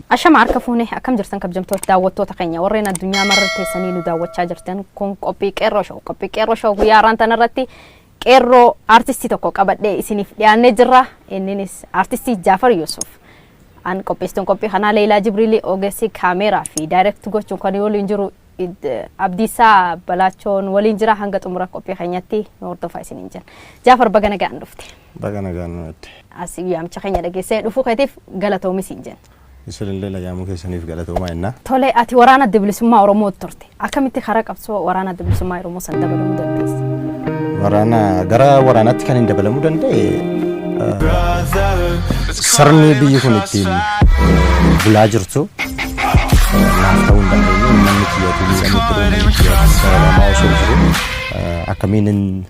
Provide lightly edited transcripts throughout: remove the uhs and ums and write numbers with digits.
Ashama harka fuune, akkam jirtan kabajamtoota daawwattoota keenya warreen addunyaa marra teessanii nu daawwachaa jirtan? Kun qophii Qeerroo Show. Qophii Qeerroo Show guyyaa har'aan tanarratti qeerroo aartistii tokko qabadhee isiniif dhiyaannee jirra. Inninis aartistii Jaafar Yusuf. An qopheessituun qophii kanaa Leelaa Jibriilii, ogeessi kaameeraa fi direct gochuun kan waliin jiru Abdiisaa Balaachoon waliin jira. Hanga xumura qophii keenyatti nu hordofaa isiniin jenna. Jaafar, baga nagaan dhufte. Baga nagaan nutti. As yaamicha keenya dhageessee dhufuu keetiif galatoomi siin jenna. Isinillee yaamuu keessaniif galatoomaa jenna. Tole, ati waraana Adda Bilisummaa Oromoo turte. Akkamitti karaa qabsoo waraana Adda Bilisummaa Oromoo san dabalamuu dandeesse? Waraana gara waraanaatti kan hin dabalamuu danda'e sirni biyyi kun ittiin bulaa jirtu naaf ta'uu hin dandeenye. Uummanni kiyyatu miidhamee ture, uummanni kiyyatu dararamaa osoo jiru akkamiin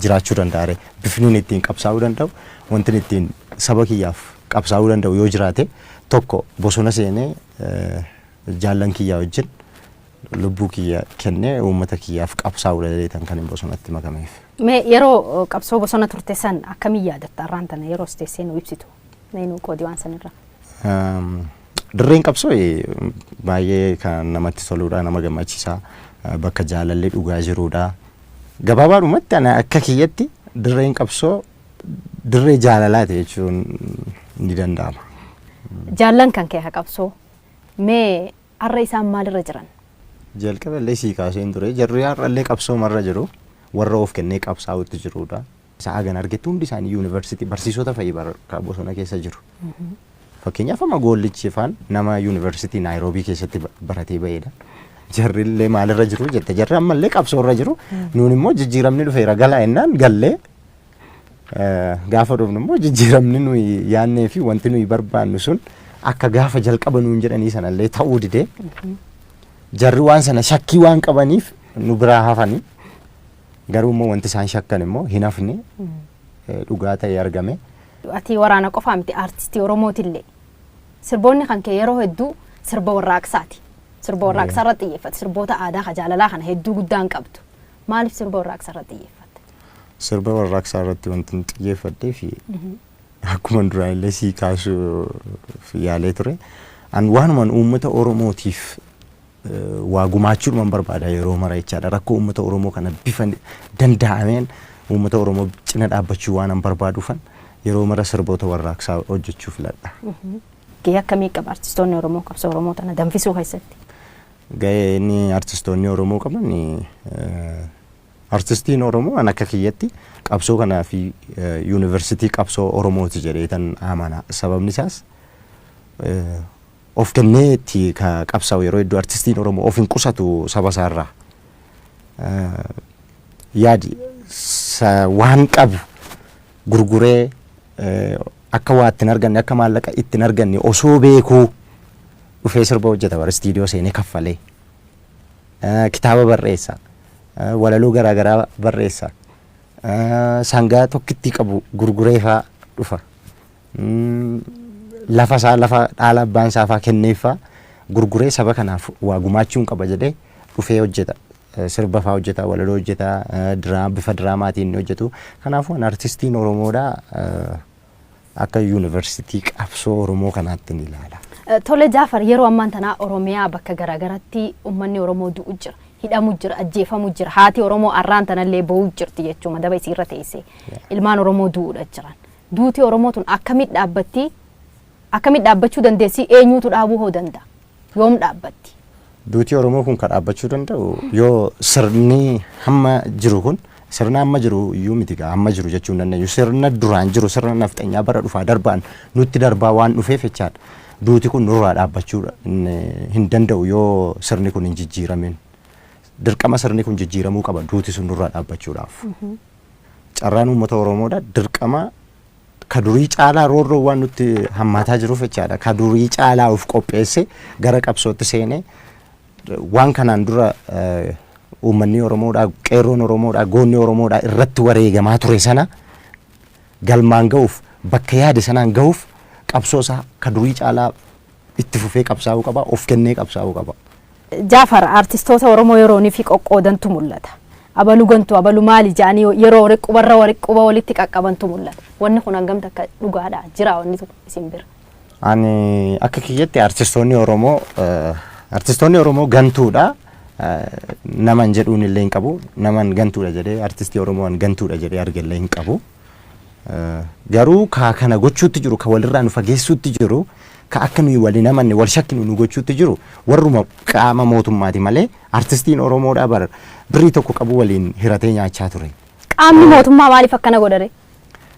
jiraachuu danda'a? Bifni ittiin qabsaa'uu danda'u, wanti ittiin saba kiyyaaf qabsaa'uu danda'u yoo jiraate tokko bosona seenee jaallan kiyyaa wajjin lubbuu kiyya kennee uummata kiyyaaf qabsaa'uu danda'eetan kan hin bosonatti makameef. Mee yeroo qabsoo bosona turte san akkamiin yaadatta har'aan tana yeroo teessee nu ibsitu? Mee nu qoodi waan sanirra. Dirreen qabsoo baay'ee kan namatti toludha, nama gammachiisa, bakka jaalalli dhugaa jirudha. Gabaabaadhumatti ana akka kiyyatti dirreen qabsoo dirree jaalalaati jechuun ni danda'ama. Jaallan kan kee haa qabsoo, mee har'a isaan maalirra jiran? Jalqaba illee sii kaaseen ture, jarri har'allee qabsoo marra jiru, warra of kennee qabsaa'utti jirudha. Isa hagan argetti hundi isaanii yuunivarsiitii barsiisota fa'i bosona keessa jiru. Fakkeenyaaf amma Goollichi faan nama yuunivarsiitii Naayiroobii keessatti baratee ba'edha. Jarri illee maalirra jiru jette, jarri ammallee qabsoorra jiru. Nuun immoo jijjiiramni dhufeera galaa jennaan gallee, gaafa dhufnu immoo jijjiiramni nuyi yaannee fi wanti nuyi barbaannu sun akka gaafa jalqaba nuun jedhanii sanallee ta'uu didee, jarri waan sana shakkii waan qabaniif nu biraa hafanii, garuu immoo wanti isaan shakkan immoo hin hafne, dhugaa ta'ee argame. Ati waraana qofaa miti, aartistii Oromootillee. Sirboonni kan kee yeroo hedduu sirba warraaqsaati. Sirba warraaqsaa irratti xiyyeeffate. Sirboota aadaa ka jaalalaa kana hedduu guddaa hin qabdu. Maaliif sirba warraaqsaa irratti xiyyeeffatte? Sirba warraaqsaa irratti wanti hin xiyyeeffadhee fi akkuma duraan illee sii kaasuuf yaalee ture. An waanuman uummata Oromootiif waa gumaachuudhuman barbaada yeroo mara jechaadha. Rakkoo uummata Oromoo kana bifa danda'ameen uummata Oromoo cina dhaabbachuu waan an barbaaduufan yeroo mara sirboota warraaqsaa hojjechuu filadha. Gahee akkamii qaba artistoonni Oromoo qabsoo Oromoo tana danfisuu keessatti? Gahee inni artistoonni Oromoo qaban, artistiin Oromoo an akka kiyyatti qabsoo kanaa fi yuunivarsiitii qabsoo Oromooti jedheetan amana. Sababni isaas of kennee itti qabsaa'u. Yeroo hedduu artistiin Oromoo of hin qusatu saba isaarraa. Yaadi waan qabu gurguree akka waa ittiin arganne, akka maallaqa ittiin arganne osoo beekuu dhufee sirba hojjeta, bara istiidiyoo seenee kaffalee. Kitaaba barreessa, walaloo garaagaraa barreessa, sangaa tokkittii qabu gurguree faa dhufa. Lafa isaa, lafa dhaala abbaan isaa faa kenneeffaa gurguree saba kanaaf waa gumaachuun qaba jedhee dhufee hojjeta. Sirba faa hojjeta, walaloo hojjeta, bifa diraamaatiin ni hojjetu. Kanaafuu an artistiin Oromoodhaa akka yuunivarsiitii qabsoo Oromoo kanaatti ni ilaala. Tole Jaafar, yeroo ammaan tanaa Oromiyaa bakka garaagaratti uummanni Oromoo du'u jira, hidhamu jira, ajjeefamu jira. Haati Oromoo arraan tanallee bo'uu jirti jechuudha madaba isiirra teessee. Ilmaan Oromoo du'uudha jiran. Duuti Oromoo tun akkamitti dhaabbatti? Akkamitti dhaabbachuu dandeessi? Eenyutu dhaabuu hoo danda'a? Yoom dhaabbatti? Duuti Oromoo kun kan dhaabbachuu danda'u yoo sirni hamma jiru kun, sirna amma jiru iyyuu miti gaa, amma jiru jechuu hin dandeenyu, sirna duraan jiru, sirna nafxanyaa bara dhufaa darbaan nutti darbaa waan dhufeef jechaadha. Duuti kun nurraa dhaabbachuu hin danda'u yoo sirni kun hin jijjiiramin. Dirqama sirni kun jijjiiramuu qaba duuti sun nurraa dhaabbachuudhaaf. Carraan uummata Oromoodha dirqama ka durii caalaa roorroo waan nutti hammaataa jiruuf jechaadha. Ka durii caalaa of qopheesse gara qabsootti seenee waan kanaan dura uummanni Oromoodhaa, qeerroon Oromoodhaa, goonni Oromoodhaa irratti wareegamaa ture sana galmaan ga'uuf, bakka yaade sanaan ga'uuf qabsoo isaa ka durii caalaa itti fufee qabsaa'uu qaba, of kennee qabsaa'uu qaba. Jaafar, artistoota Oromoo yeroonii fi qoqqoodantu mul'ata. Abalu gantu, abalu maali jedhanii yeroo riqubarra riquba walitti qaqqabantu mul'ata. Wanni kun hangam takka dhugaadha jira wanni tokko isin bira? Ani akka kiyyatti artistoonni Oromoo gantuudha. Naman jedhuun illee hin qabu. Naman gantuudha jedhee, artistii Oromoo an gantuudha jedhee argellee hin qabu. Garuu ka kana gochuutti jiru, ka walirraa nu fageessuutti jiru, ka akka nuyi waliin amanne, wal shakkinu nu gochuutti jiru warruma qaama mootummaati malee artistiin Oromoodhaa bara birrii tokko qabu waliin hiratee nyaachaa ture. Qaamni mootummaa maaliif akkana godhare?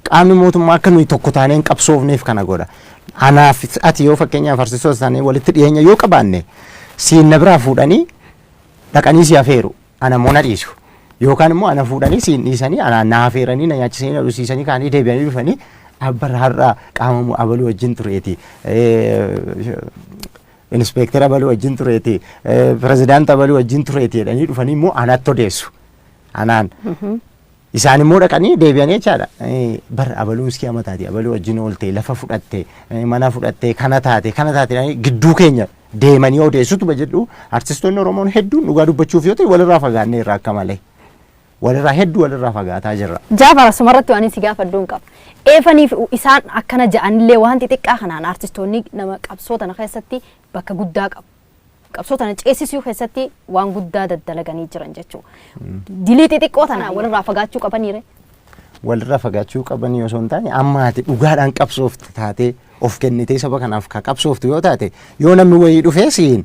Qaamni mootummaa akka nuyi tokko taanee hin qabsoofneef kana godha. Anaaf ati yoo fakkeenyaaf artistoota taanee walitti dhiyeenya yoo qabaanne, siin na biraa fuudhanii dhaqanii si afeeru, ana immoo na dhiisu. Yookaan immoo ana fuudhanii siin dhiisanii, anaan na afeeranii, na nyaachisanii, na dhugsiisanii, kaanii deebi'anii dhufanii, abbarra har'a qaama abaluu wajjin tureeti. Inspeektara abaluu wajjin tureeti. Pirezidaanta abaluu wajjin tureeti jedhanii dhufanii immoo anatti odeessu. Anaan. Isaan immoo dhaqanii deebi'anii jechaadha. Bar abaluun si amataati, abaluu wajjin oolte, lafa fudhatte, mana fudhatte, kana taate, kana taate jedhanii gidduu keenya deemanii odeessutu jedhu. Artistoonni Oromoon hedduun dhugaa dubbachuuf yoo ta'e walirraa fagaannee irraa akka malee. Walirraa hedduu walirraa fagaataa jirra. Jaafar, asumarratti waan si gaafadhu hin qaba. Eefaniif isaan akkana ja'anillee waan xixiqqaa kanaan artistoonni nama qabsoo tana keessatti bakka guddaa qabu. Qabsoo tana ceesisuu keessatti waan guddaa daddalaganii jiran jechuudha. Dilii xixiqqoo tana walirraa fagaachuu qabaniire. Walirraa fagaachuu qabanii osoo hin taane, amma ati dhugaadhaan qabsooftu taatee, of kennitee saba kanaaf ka qabsooftu yoo taate, yoo namni wayii dhufee siin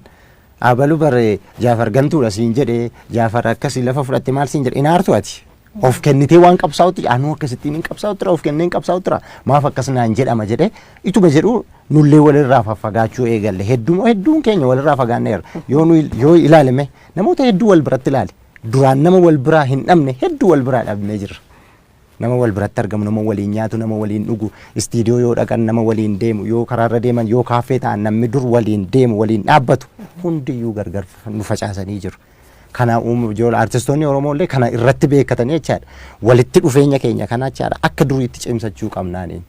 abalu bare Jaafar gantuudha siin jedhee, Jaafar akkasii lafa fudhatte maal siin jedhe, inaartu ati. Of kennitee waan qabsaa'utti, anuu akkasittiin hin qabsaa'u tura, of kennee hin qabsaa'u tura, maaf akkas naan jedhama jedhee ituma jedhu nullee walirraa faffagaachuu eegalle. Hedduu hedduun keenya walirraa fagaanneerra. Yoo nu yoo ilaalame, namoota hedduu wal biratti ilaale, duraan nama wal biraa hin dhabne hedduu wal biraa dhabnee jirra. Nama wal biratti argamu, nama waliin nyaatu, nama waliin dhugu, istiidiyoo yoo dhaqan nama waliin deemu, yoo karaarra deeman, yoo kaaffee ta'an namni dur waliin deemu, waliin dhaabbatu hundiyyuu gargar nu facaasanii jiru. Kana uumu ijoollee artistoonni Oromoo illee kana irratti beekatanii jechaadha. Walitti dhufeenya keenya kana jechaadha akka duriitti cimsachuu qabnaaniin.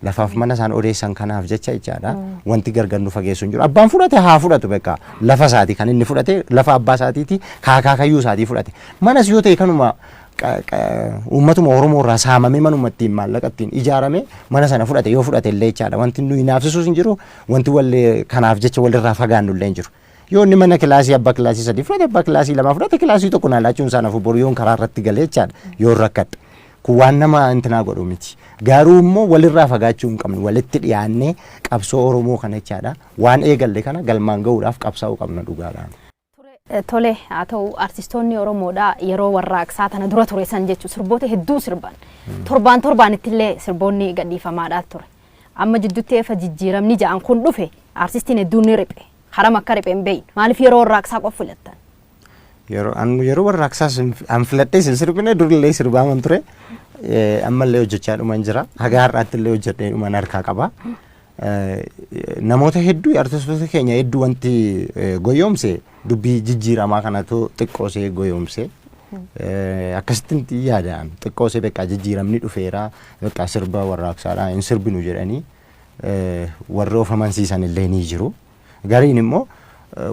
Lafaaf mana isaan odeessan kanaaf jecha jechaadha. Wanti gargar nu fageessu hin jiru. Abbaan fudhate haa fudhatu beekaa. Lafa isaati kan inni fudhate, lafa abbaa isaatiiti, kaakaakayyuu isaatii fudhate. Manas yoo ta'e kanuma uummatuma Oromoo irraa saamamee, manuma ittiin maallaqa ittiin ijaarame mana sana fudhate yoo fudhate illee jechaadha. Wanti nu hinaafsisus hin jiru, wanti wallee kanaaf jecha walirraa fagaannu illee hin jiru. Yoo inni mana kilaasii abbaa kilaasii sadii fudhate, abbaa kilaasii lama fudhate, kilaasii tokko naa laachuun isaa nafu boru yoon karaa irratti galee jechaadha yoon rakkadhe. Kun waan nama intinaa godhu miti. Garuu immoo walirraa fagaachuu hin qabnu. Walitti dhiyaannee qabsoo Oromoo kana jechaadha. Waan eegalle kana galmaan gahuudhaaf qabsaa'uu qabna dhugaadhaan. Tole, haa ta'u, artistoonni Oromoodha yeroo warraaqsaa tana dura ture san jechuun sirboota hedduu sirban. Torbaan torbaanitti illee sirboonni gadhiifamaadhaa ture. Amma jidduutti efa jijjiiramni ja'an kun dhufe, artistiin hedduun ni riphe. Haram akka riphe hin beeynu. Maaliif yeroo warraaqsaa qofa filattan? Yeroo an yeroo warraaqsaas an filadhee sin sirbine, durillee sirbaaman ture. Ammallee hojjechaa dhuman jira. Haga har'aatti illee hojjedhee dhuman harkaa qaba. Namoota hedduu, artistoota keenya hedduu wanti goyoomse dubbii jijjiiramaa kanatu xiqqoosee goyoomse. Akkasitti yaadaan xiqqoosee beekaa jijjiiramni dhufeera, beekaa sirba warraaqsaadhaa hin sirbinu jedhanii warri of amansiisan illee ni jiru. Gariin immoo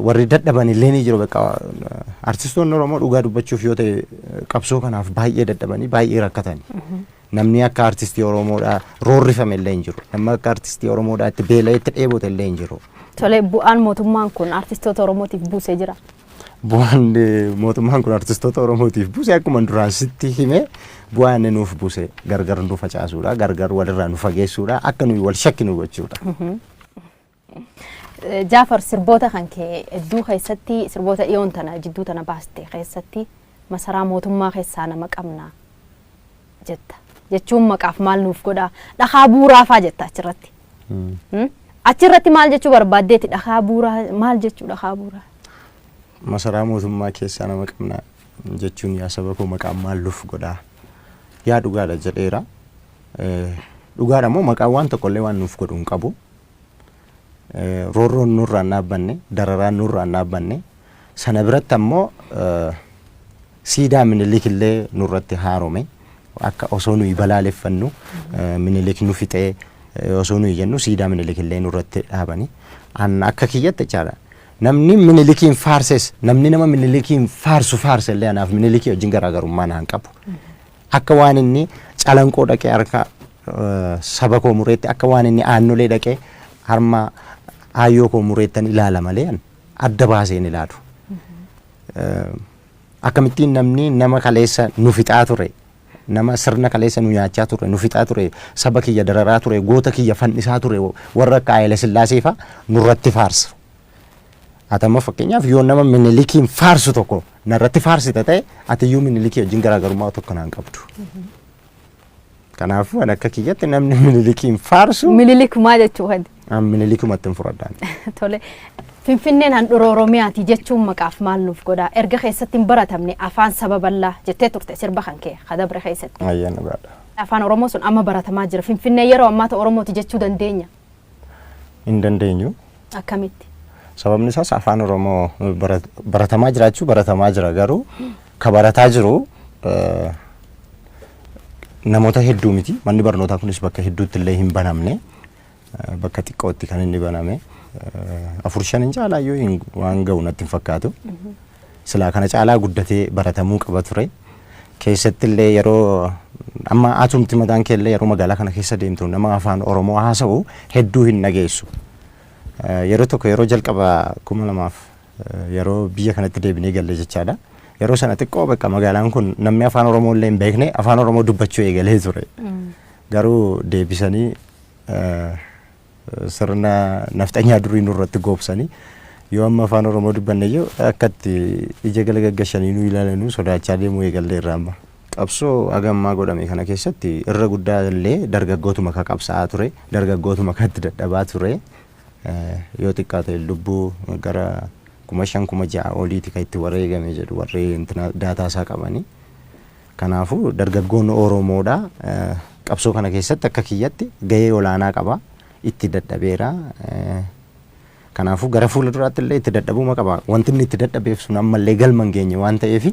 warri dadhaban illee ni jiru. Beekaa artistoonni Oromoo dhugaa dubbachuuf yoo ta'e qabsoo kanaaf baay'ee dadhabanii baay'ee rakkatani. Namni akka artistii Oromoodhaa roorrifame illee hin jiru. Namni akka artistii Oromoodhaa itti beela'ee itti dheebote illee hin jiru. Tole, bu'aan mootummaan kun artistoota Oromootiif buusee jira? Bu'aan mootummaan kun artistoota Oromootiif buuse, akkuma duraan sitti hime, bu'aan inni nuuf buuse gargar nu facaasuudha, gargar walirraa nu fageessuudha, akka nuyi wal shakkinu gochuudha. Jaafar, sirboota kan kee hedduu keessatti, sirboota dhiyoon tana jidduu tana baaste keessatti, masaraa mootummaa keessaa nama qabna jetta. Jechuun maqaaf maal nuuf godhaa? Dhakaa buuraa faa jetta achirratti. Achirratti maal jechuu barbaaddeeti? Dhakaa buuraa maal jechuu, dhakaa buuraa? Masaraa mootummaa keessaa nama qabna jechuun, yaa saba koo, maqaan maal nuuf godhaa? Yaa dhugaadha jedheera. Dhugaadha immoo, maqaan waan tokkollee waan nuuf godhu hin qabu. Roorroon nurraan dhaabbanne, dararaan nurraan dhaabbanne, sana biratti ammoo siidaa Minilik illee nurratti haarome. Akka osoo nuyi balaaleffannu, Minilik nu fixee osoo nuyi jennu, siidaa Minilik illee nurratti dhaabani. An akka kiyyatti jechaadha. Namni Minilikiin faarses, namni nama Minilikiin faarsu faarse illee anaaf Minilikii wajjin garaagarummaa naan qabu. Akka waan inni Calanqoo dhaqee harka saba koo mureetti, akka waan inni Aannolee dhaqee harma aayyoo koo mureettan ilaala malee adda baasee hin ilaalu. Akkamittiin namni nama kaleessa nu fixaa ture, nama sirna kaleessa nu nyaachaa ture, nu fixaa ture, saba kiyya dararaa ture, goota kiyya fannisaa ture, warra akka Haayile Sillaasee fa'a nurratti faarsa? Ati amma fakkeenyaaf yoo nama Minilikiin faarsu tokko narratti faarsita ta'e, ati iyyuu Minilikii wajjin garaagarummaa tokko naan qabdu. Kanaafuu ani akka kiyyatti namni Minilikiin faarsu Minilik maa jechuu hadi? An Minilikumatti hin fudhadhaan. Tole. Finfinneen handhuura Oromiyaati jechuun maqaaf maal nuuf godha? Erga keessatti hin baratamne afaan saba bal'aa jettee turte sirba kan kee kadabre keessatti. Ayyaan dhugaadha. Afaan Oromoo sun amma baratamaa jira. Finfinnee yeroo ammaa Oromooti jechuu dandeenya? Hin dandeenyu. Akkamitti? Sababni isaas afaan Oromoo baratamaa jiraachuu baratamaa jira, garuu ka barataa jiru namoota hedduu miti. Manni barnootaa kunis bakka hedduutti illee hin banamne. Bakka xiqqootti kan inni baname. Afur shan hin caalaa iyyuu waan ga'u natti hin fakkaatu. Silaa kana caalaa guddatee baratamuu qaba ture. Keessatti illee yeroo amma atumti mataan kee illee yeroo magaalaa kana keessa deemtu nama afaan Oromoo haasa'u hedduu hin dhageessu. Yeroo tokko, yeroo jalqaba 2000 yeroo biyya kanatti deebinee galle jechaadha. Yeroo sana xiqqoo bakka magaalaan kun namni afaan Oromoo illee hin beekne afaan Oromoo dubbachuu eegalee ture. Garuu deebisanii sirna nafxanyaa durii nurratti goobsanii yoo amma afaan Oromoo dubbanne iyyuu akka itti ija gala gaggashanii nu ilaalanuu sodaachaa deemuu eegallee irraa amma. Qabsoo haga ammaa godhame kana keessatti irra guddaa illee dargaggootuma ka qabsaa'aa ture, dargaggootuma ka itti dadhabaa ture. Yoo xiqqaate lubbuu gara 5000, 6000 oliiti kan itti wareegame jedhu warri daataa isaa qabanii. Kanaafuu dargaggoon Oromoodha. Qabsoo kana keessatti akka kiyyatti gahee olaanaa qaba. Itti dadhabeera. Kanaafuu gara fuula duraatti illee itti dadhabuma qaba. Wanti inni itti dadhabeef sun ammallee galma hin geenye waan ta'eef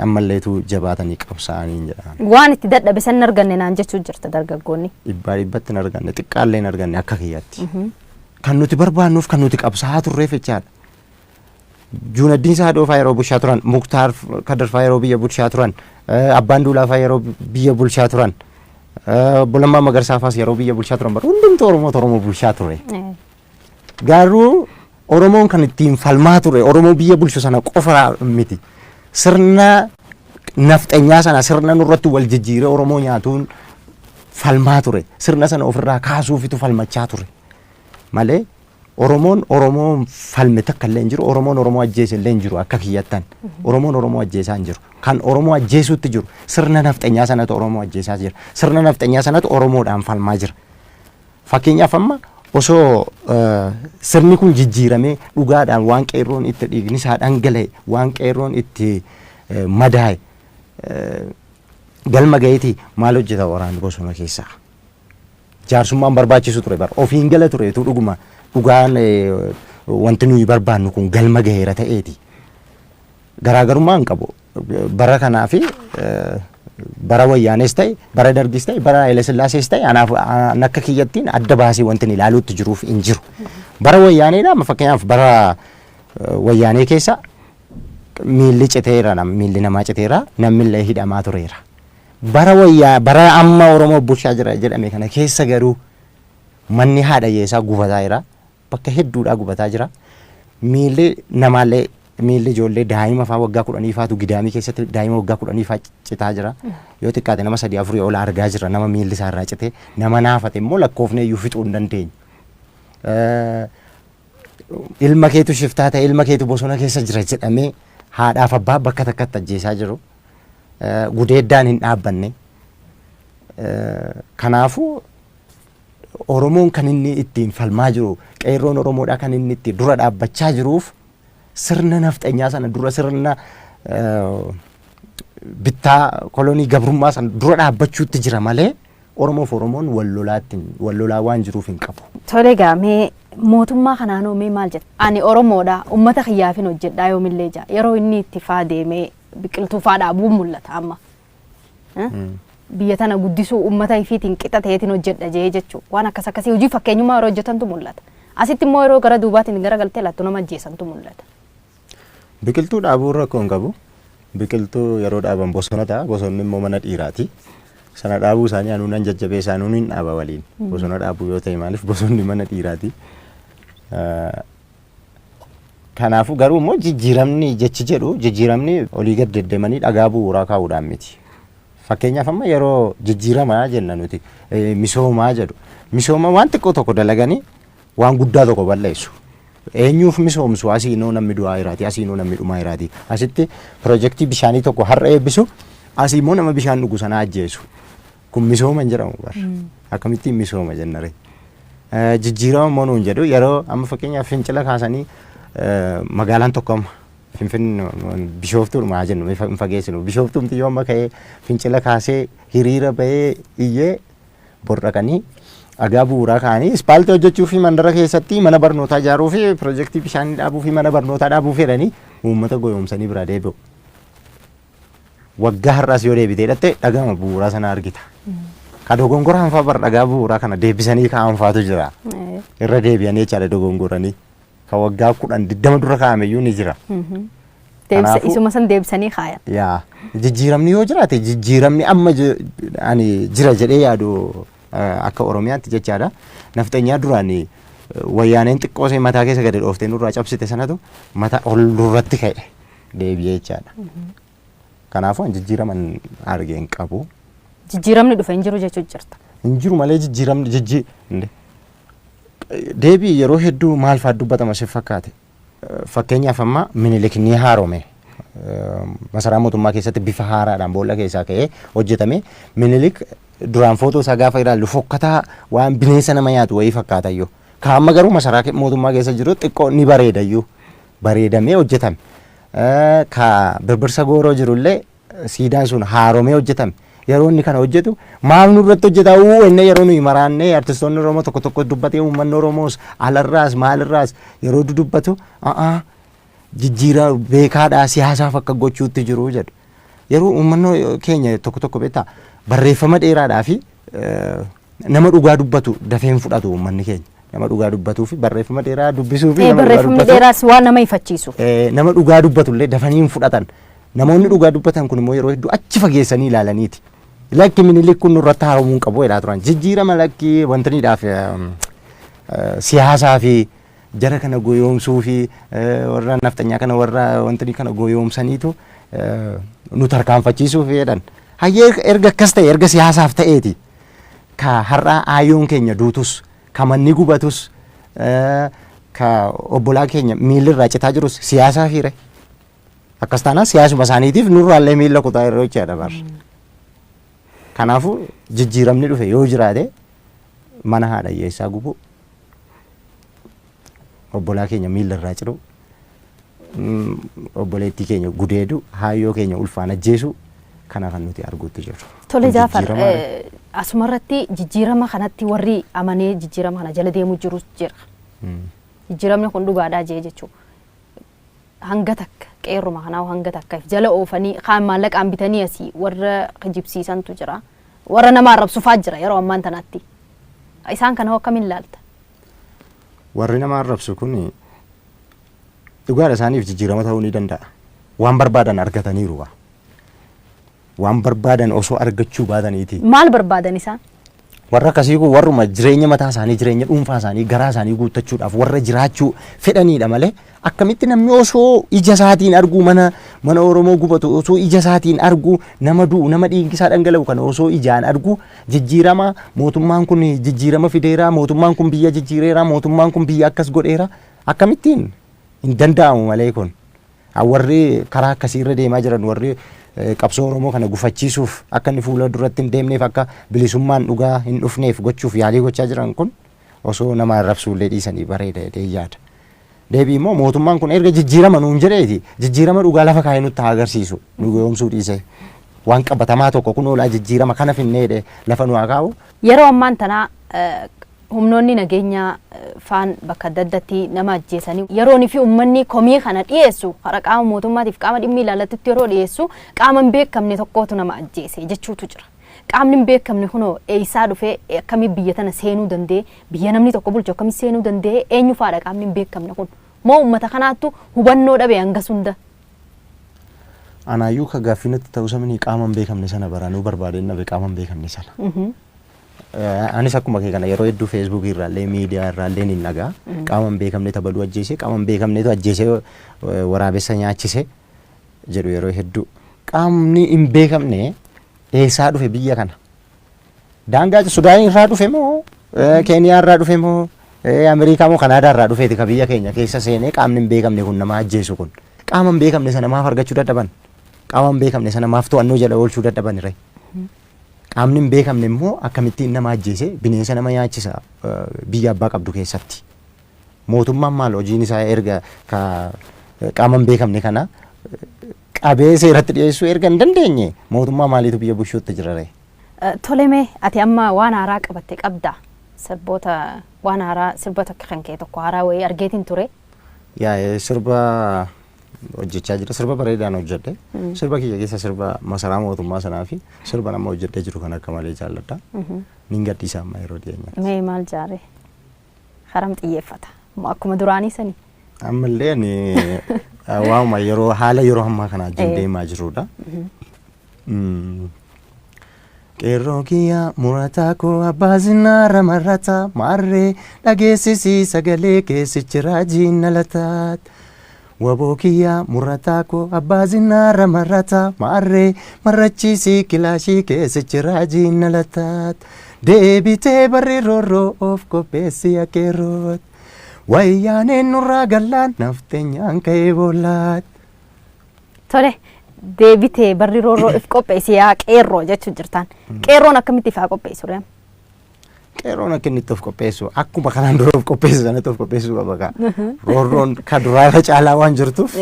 ammalleetu jabaatanii qabsaa'anii jedha. Waan itti dadhabe san hin arganne naan jechuu jirta dargaggoonni. Dhibbaa dhibbatti hin arganne, xiqqaallee hin arganne akka kiyyaatti. Kan nuti barbaannuuf kan nuti qabsaa'aa turreef jechaadha. Juunaddiin Saadoo fa'aa yeroo bulchaa turan, Muktaar Kadir fa'aa yeroo biyya bulchaa turan, Abbaan Duulaa fa'aa yeroo biyya bulchaa turan, Obbo Lammaa Magarsaa fa'aas yeroo biyya bulchaa turan, bara hundumtuu Oromoota Oromoo bulchaa ture. Garuu Oromoon kan ittiin falmaa ture Oromoo biyya bulchu sana qofa miti. Sirna nafxanyaa sana, sirna nurratti wal jijjiiree Oromoo nyaatuun falmaa ture. Sirna sana ofirraa kaasuufitu falmachaa ture. Malee Oromoon Oromoon falme takka illee hin jiru. Oromoon Oromoo ajjeese illee hin jiru akka kiyyattan. Oromoon Oromoo ajjeesaa hin jiru. Kan Oromoo ajjeesuutti jiru sirna nafxanyaa sanatu Oromoo ajjeesaa jira. Sirna nafxanyaa sanatu Oromoodhaan falmaa jira. Fakkeenyaaf amma osoo sirni kun jijjiiramee dhugaadhaan waan qeerroon itti dhiigni isaa dhangala'e, waan qeerroon itti madaa'e galma ga'eeti, maal hojjeta waraanni bosona keessaa? Jaarsummaan barbaachisu ture bara. Ofiin gala ture utuu dhuguma dhugaan wanti nuyi barbaannu kun galma gaheera ta'eeti. Garaagarummaa hin qabu. Bara kanaa fi bara Wayyaanees ta'e, bara Dargis ta'e, bara Haayile Sillaasees ta'e anaaf an akka kiyyattiin adda baasee wanti inni ilaaluutti jiruuf hin jiru. Bara Wayyaaneedha amma fakkeenyaaf bara Wayyaanee keessa miilli citeera, miilli namaa citeera, namni illee hidhamaa tureera. Bara wayyaa bara amma Oromoo bulchaa jira jedhame kana keessa garuu manni haadha hiyyeessaa gubataa jira. Bakka hedduudhaa gubataa jira. Miilli namaallee, miilli ijoollee daa'ima fa'aa waggaa 10 fa'aatu gidaamii keessatti daa'ima waggaa 10 fa'aa citaa jira. Yoo xiqqaate nama sadii afurii ol argaa jira, nama miilli isaa irraa cite, nama naafate immoo lakkoofnee iyyuu fixuu hin dandeenyu. Ilma keetu shiftaa ta'e, ilma keetu bosona keessa jira jedhamee haadhaaf abbaa bakka takkatti ajjeesaa jiru. Gudeeddaan hin dhaabbanne. Kanaafuu Oromoon kan inni ittiin falmaa jiru, qeerroon Oromoodhaa kan inni itti dura dhaabbachaa jiruuf sirna nafxanyaa sana dura, sirna bittaa kolonii gabrummaa sana dura dhaabbachuutti jira malee Oromoof Oromoon wal lolaatti wal lolaa waan jiruuf hin qabu. Tole gaa, mee mootummaa kanaanoo mee maal jetta? Ani Oromoodha, uummata kiyyaafin hojjedhaa yoomillee jaa. Yeroo inni itti faa deemee biqiltuu faa dhaabuun mul'ata amma. Biyya tana guddisuu uummata ifiitiin qixa ta'eetiin hojjedha jee jechuu. Waan akkas akkasii hojii fakkeenyummaa yeroo hojjetantu mul'ata. Asitti immoo yeroo gara duubaatiin gara galtee laattu nama ajjeesantu mul'ata. Biqiltuu dhaabuun rakkoo hin qabu. Biqiltuu yeroo dhaaban bosona ta'a. Bosonni immoo mana dhiiraati. Sana dhaabuu isaanii anuu nan jajjabeessa, anuu nin dhaaba waliin. Bosona dhaabuu yoo ta'e, maaliif, bosonni mana dhiiraati. Kanaafuu garuu immoo jijjiiramni jechi jedhu jijjiiramni olii gad deddeemanii dhagaa bu'uuraa kaa'uudhaan miti. Fakkeenyaaf, amma yeroo jijjiiramaa jenna nuti, misoomaa jedhu. Misooma waan xiqqoo tokko dalaganii waan guddaa tokko balleessu. Eenyuuf misoomsu? Asiinoo namni du'aa jiraati, asiinoo namni dhumaa jiraati. Asitti pirojektii bishaanii tokko har'a eebbisu, asii immoo nama bishaan dhugu sana ajjeesu. Kun misooma hin jedhamu bara. Akkamittiin misooma jennare? Jijjiirama immoo nuun jedhu. Yeroo amma fakkeenyaaf fincila kaasanii, magaalaan tokko, amma Finfinnee, Bishooftuudhuma haa jennu, hin fageessinu. Bishooftuumti yoo amma ka'ee fincila kaasee hiriira bahee iyyee, bor dhaqanii dhagaa bu'uuraa kaa'anii ispaaltii hojjechuu fi mandara keessatti mana barnootaa ijaaruu fi pirojektii bishaanii dhaabuu fi mana barnootaa dhaabuu fedhanii uummata goyoomsanii biraa deebi'u. Waggaa har'aas yoo deebitee hidhatte dhagama bu'uuraa sana argita. Ka dogongoraan fa'aa bar dhagaa bu'uuraa kana deebisanii kaa'an fa'aatu jira. Irra deebi'anii jechaadha dogongoranii. Ka waggaa 10 20 dura kaa'ame iyyuu ni jira. Isuma san deebisanii kaayan. Yaa, jijjiiramni yoo jiraate, jijjiiramni amma ani jira jedhee yaadu, akka Oromiyaatti jechaadha. Nafxanyaa duraan wayyaaneen xiqqoo ishee mataa keessa gadi dhooftee nurraa cabsite sanatu mataa ol nurratti ka'e deebi'ee jechaadha. Kanaafuu an jijjiiraman argee hin qabu. Jijjiiramni dhufe hin jiru jechuun jirta. Hin jiru malee jijjiiramni deebii yeroo hedduu maal fa'aa dubbatama si fakkaate? Fakkeenyaaf, amma Minilik ni haarome. Masaraa mootummaa keessatti bifa haaraadhaan boolla keessaa ka'ee hojjetame. Minilik duraan footoo isaa gaafa ilaallu fokkataa, waan bineensa nama nyaatu wayii fakkaata iyyuu. Ka amma garuu masaraa mootummaa keessa jiru xiqqoo ni bareeda iyyuu. Bareedamee hojjetame. Ka Birbirsa Gooroo jirullee siidaan sun haaromee hojjetame. Yeroo inni kana hojjetu maal nurratti hojjeta uu inni yeroo nuyi maraannee, artistoonni Oromoo tokko tokko dubbatee, uummanni Oromoos alarraas maalirraas yeroo dudubbatu, a'aa, jijjiira beekaadhaa siyaasaaf akka gochuutti jiru jedhu. Yeroo uummanni keenya tokko tokko, beektaa, barreeffama dheeraadhaa fi nama dhugaa dubbatu dafeen fudhatu uummanni keenya. Nama dhugaa dubbatuu fi barreeffama dheeraa dubbisuu fi nama dhugaa Barreeffamni dubbatu dheeraas waan nama ifachiisu. Nama dhugaa dubbatu illee dafanii hin fudhatan. Namoonni dhugaa dubbatan kun immoo yeroo hedduu achi fageessanii ilaalaniiti. Lakki, Minilik kun nurratti haaromuu hin qabu jedhaa turan. Jijjiirama lakki wantaniidhaaf, siyaasaa fi jara kana goyoomsuu fi warra nafxanyaa kana, warra wantanii kana goyoomsaniitu nu tarkaanfachiisuuf jedhan. Hayyee, erga akkas ta'e, erga siyaasaaf ta'eeti, ka har'aa aayyoon keenya duutus, ka manni gubatus, ka obbolaa keenya miilli irraa citaa jirus siyaasaa fiire. Akkas taanaan siyaasuma isaaniitiif nurraallee miilla kutaa yeroo jechaadha bar. Kanaafuu jijjiiramni dhufe yoo jiraate, mana haadha hiyyeessaa gubuu, obbolaa keenya miilla irraa ciruu, obboleettii keenya gudeedu, haayyoo keenya ulfaan ajjeesuu kana kan nuti arguutti jirru. Tole Jaafar, asumarratti jijjiirama kanatti warri amanee jijjiirama kana jala deemu jirus jira. Jijjiiramni kun dhugaadhaa jee jechuudha. Hanga takka qeerruma kanaa hanga takka jala oofanii kaan maallaqaan bitanii asii warra kijibsiisantu jira. Warra nama arrabsufaa jira yeroo ammaan tanaatti. Isaan kana hoo akkamiin ilaalta? Warri nama arrabsu kun dhugaadha, isaaniif jijjiirama ta'uu ni danda'a. Waan barbaadan argataniiru. Waan barbaadan osoo argachuu baataniiti. Maal barbaadan isaan? Warra akkasii kun warruma jireenya mataa isaanii, jireenya dhuunfaa isaanii, garaa isaanii guuttachuudhaaf warra jiraachuu fedhaniidha malee, akkamitti namni osoo ija isaatiin arguu mana Oromoo gubatu, osoo ija isaatiin arguu nama du'u, nama dhiigni isaa dhangala'u kana osoo ijaan arguu, jijjiirama, mootummaan kun jijjiirama fideera, mootummaan kun biyya jijjiireera, mootummaan kun biyya akkas godheera, akkamittiin hin danda'amu malee kun. Warri karaa akkasii irra deemaa jiran, warri qabsoo Oromoo kana gufachiisuuf, akka inni fuula duratti hin deemneef, akka bilisummaan dhugaa hin dhufneef gochuuf yaalii gochaa jiran kun osoo nama arrabsuullee dhiisanii bareeda jedhee yaada. Deebii immoo mootummaan kun erga jijjiirama nuun jedheeti, jijjiirama dhugaa lafa kaa'ee nutti haa agarsiisu, nu goyoomsuu dhiisee. Waan qabatamaa tokko kun oolaa jijjiirama kana finnee jedhee lafa nu haa kaa'u. Yeroo ammaan tanaa humnoonni nageenyaa faan bakka adda addaatti nama ajjeesanii yeroonii fi uummanni komii kana dhiyeessu, karaa qaama mootummaatiif qaama dhimmi ilaallatutti yeroo dhiyeessu, qaama hin beekamne tokkootu nama ajjeese jechuutu jira. Qaamni hin beekamne kunoo eessaa dhufee, akkamii biyya tana seenuu danda'e, biyya namni tokko bulchu akkamii seenuu danda'e, eenyu faadha qaamni hin beekamne kun? Moo uummata kanaattu hubannoo dhabe hangas hunda? Anaayyuu ka gaaffii natti ta'uu sabni qaama hin beekamne sana baranuu barbaadeen dhabe, qaama hin beekamne sana. Anis akkuma kee kana yeroo hedduu Feesbuukii irraallee miidiyaa irraallee ni dhagaa. Qaama hin beekamne tabaluu ajjeese, qaama hin beekamnetu ajjeese, waraabessa nyaachise jedhu yeroo hedduu. Qaamni hin beekamne eessaa dhufe biyya kana? Daangaa Sudaan irraa dhufe moo, Keeniyaa irraa dhufe moo, Ameerikaa moo Kanaadaa irraa dhufeeti ka biyya keenya keessa seenee qaamni hin beekamne kun nama ajjeesu kun? Qaama hin beekamne sana maaf argachuu dadhaban? Qaama hin beekamne sana maaf to'annoo jala oolchuu dadhaban ree? Qaamni hin beekamne immoo akkamittiin nama ajjeese bineensa nama nyaachisa biyya abbaa qabdu keessatti? Mootummaan maal hojiin isaa, erga ka qaama hin beekamne kana qabee seeratti dhiyeessuu erga hin dandeenye, mootummaa maaliitu biyya bulchuutti jira ree? Tole, mee ati amma waan haaraa qabatte qabda. Sirboota waan haaraa, sirba tokko kan kee tokko haaraa wayii argeetiin ture. Yaa, sirba hojjechaa jira. Sirba bareedaan hojjedhe. Sirba kiyya keessa sirba masaraa mootummaa sanaa fi sirba nama hojjedhee jiru kan akka malee jaalladha. Nin gadhiisa amma yeroo dhiyeenyatti. Mee maal jaare? Haram xiyyeeffata. Moo akkuma duraanii sani? Ammallee ani waanuma yeroo haala yeroo ammaa kana wajjin deemaa jirudha. Qeerroo kiyya murataa koo, abbaa zinnaara marrataa, maarree dhageessisii sagalee keessichi raajiin nalataat. Waboo kiyya murataa koo, abbaa zinnaara marrataa, maarree marrachiisii kilaashii keessichi raajiin nalataat. Deebitee barri roorroo, of qopheessi akeerroot. Wayyaaneen nurraa gallaan nafteenyaan ka'ee boollaat. Tole, deebitee barri roorroo, if qopheessi yaa qeerroo jechuun jirtaan. Qeerroon akkamitti ifaa qopheessu ree? Qeerroon akka inni itti of qopheessu, akkuma kanaan dura of qopheessu sanatti of qopheessuu qaba kaa. Roorroon ka duraa irra caalaa waan jirtuuf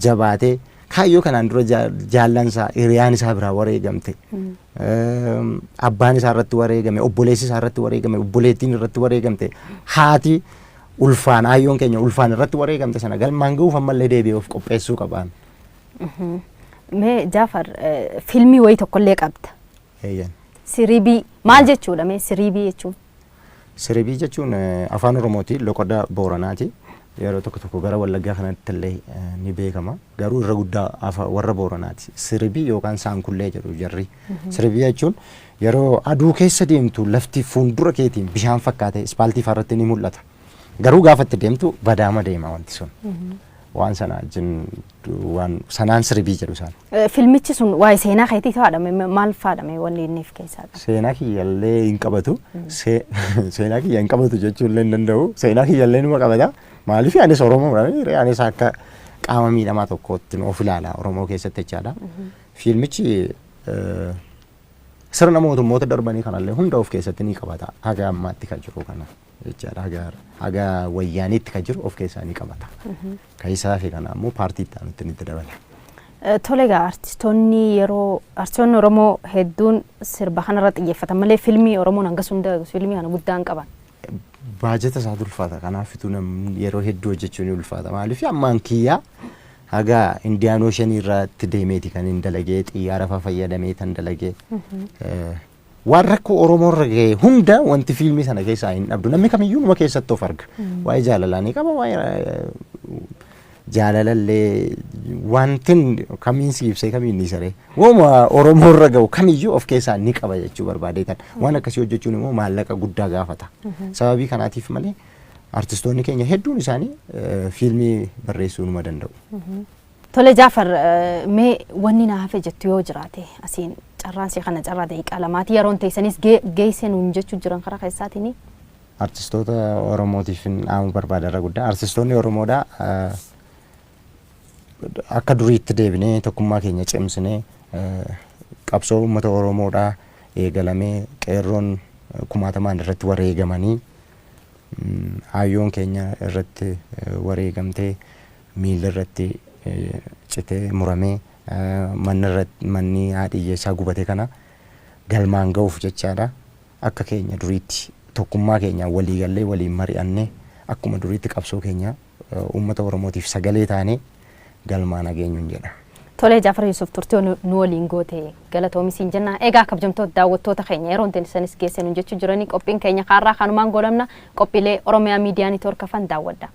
jabaatee kaayyoo kanaan dura jaallan isaa, hiriyaan isaa biraa wareegamte. Abbaan isaa irratti wareegame, obboleessi isaa irratti wareegame, obboleettiin irratti wareegamte, haati ulfaan, aayyoon keenya ulfaan irratti wareegamte sana galmaan ga'uuf ammallee deebi'ee of qopheessuu qabaan. Mee Jaafar, fiilmii wayii tokkollee qabda. Eeyyan. Siribii maal jechuudha mee siribii jechuun? Siribii jechuun afaan Oromooti, loqoda Booranaati. Yeroo tokko tokko gara Wallaggaa kanatti illee ni beekama. Garuu irra guddaa warra Booranaati. Siribii yookaan saankullee jedhu jarri. Siribii jechuun yeroo aduu keessa deemtu lafti fuuldura keetiin bishaan fakkaatee ispaaltii irratti ni mul'ata. Garuu gaafa itti deemtu badaama deema wanti sun. Waan sana wajjin waan sanaan siribii jedhu isaan. Filmichi sun waa'ee seenaa keetii faadhame, maal faadhame, wanni inni of keessaa qaba? Seenaa kiyyallee hin qabatu. Seenaa kiyya hin qabatu jechuu illee hin danda'u. Seenaa kiyyallee numa qabata. Maaliif, anis Oromoo, anis akka qaama miidhamaa tokkootti of ilaala Oromoo keessatti jechaadha. Fiilmichi sirna mootummoota darbanii kanallee hunda of keessatti ni qabata. Haga ammaatti kan jiru kana jechaadha. Haga wayyaaniitti kan jiru of keessaa ni qabata. Kan isaa fi kana ammoo paartii itti aanutti ni dabala. Tole egaa, artistoonni yeroo artistoonni Oromoo hedduun sirba kanarra xiyyeeffatan malee fiilmii Oromoon hangas hunda fiilmii kana guddaa hin qaban. Baajata isaatu ulfaata. Kanaafituu namni yeroo hedduu hojjechuun ni ulfaata. Maaliif, ammaan kiyyaa haga Indian Ocean irratti deemeeti kan hin dalagee, xiyyaara fa'aa fayyadamee kan dalagee. Waan rakkoo Oromoo irra gahe hunda wanti fiilmii sana keessaa hin dhabdu. Namni kamiyyuu numa keessatti of arga. Waa'ee jaalalaa ni qaba, waa'ee jaalalallee wantin kamiin si ibsee kamiin ni saree. Waanuma Oromoo irra gahu kamiyyuu of keessaa ni qaba jechuu barbaadeetan. Waan akkasii hojjechuun immoo maallaqa guddaa gaafata. Sababii kanaatiif malee artistoonni keenya hedduun isaanii fiilmii barreessuu numa danda'u. Tole Jaafar, mee wanni na hafe jettu yoo jiraate, asiin carraan si kana carraa daqiiqaa 2ti, yeroon teessanis geesse nuun jechuu jiran karaa keessaatiin. Artistoota Oromootiif hin dhaamu barbaada irra guddaa. Artistoonni Oromoodhaa akka duriitti deebinee tokkummaa keenya cimsinee, qabsoo uummata Oromoodhaa eegalamee qeerroon kumaatamaan irratti wareegamanii, hayyoon keenya irratti wareegamtee, miilli irratti citee muramee, manni irratti manni haadha hiyyeessaa gubate kana galmaan ga'uuf jechaadha. Akka keenya duriitti tokkummaa keenya walii gallee, waliin mari'annee, akkuma duriitti qabsoo keenya uummata Oromootiif sagalee taanee galmaan hageenyuun jedha. Tolee Jaafar Yusuf, turtii nu waliin goote galatoomi siin jenna. Egaa kabajamtoota daawwattoota keenya, yeroo isanis geesse nu jechuu jiranii, qophiin keenya kaarraa kanumaan goolabna. Qophiilee Oromiyaa Miidiyaa Network hafan daawwadha.